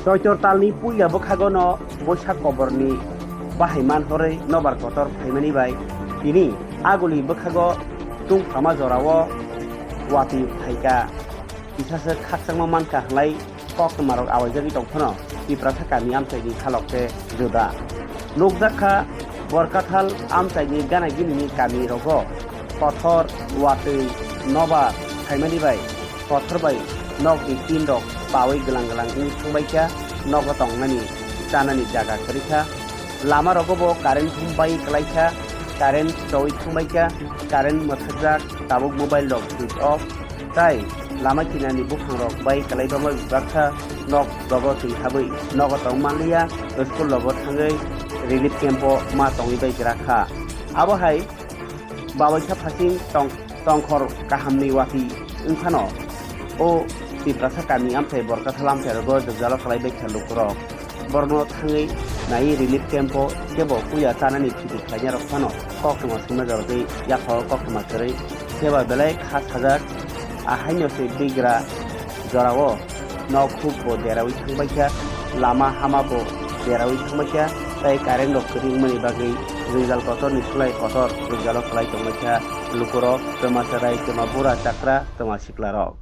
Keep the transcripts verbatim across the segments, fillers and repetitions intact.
Choitor talni puila bwkhago no Boisak koborni bahai man horwi nobar kotor phaimani bai tini aguli bwkhago tungphama jorao watwi phaikha. Kisasa khakchangma mankha hwnlai koktwmarok awaijagwi tongphano Tiprasa kami amchaini khalok se juda. Nukjakha Borkathal amchaini gana ginini kami rogo kothor watwi nobar phaimani bai kothor bai nokni tin rok pawi glang glang wngwi thangbaikha, nogo tongnani chanani jaga kwrwikha. Lama rogo bo current thum bai kwlaikha, current chowi thangbaikha, current mwthakjak, tabuk mobile rok switch off. Tai lama kinani buphangrok bai kwlai bangma bibaksa nok rogo twi habwi nogo tong manliya, school rogo thangwi relief camp o ma tongwi bai gra kha. Abo hai babaisa phasing tong-, tongkhor kahamni watwi wngphano o Tiprasa kami amchai Borkathal amchai rogo jwkjalo kwlai bai kha lukurok. Borokno thangwi naiwi relief camp o kebo puya chanani thiti khlainai rok phano koktwma swima jorogwi yaphao koktwma kwrwi seba belai kha sajak. Ahaino se bigra jorao nok huk bo derawi thangbaikha, lama hama bo derawi thangbaikha, tai current rok kwrwi wngmani bagwi jwngjal kotorni slai kotor jwngjalo kwlai tongbaikha lukurok, twma chwrai, twma bura chakra, twma siklarok.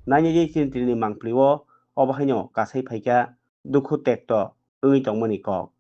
Nainani chini tini mangpli o obo haino kasai phaikha dukhu tekto wngwi tongmani kok.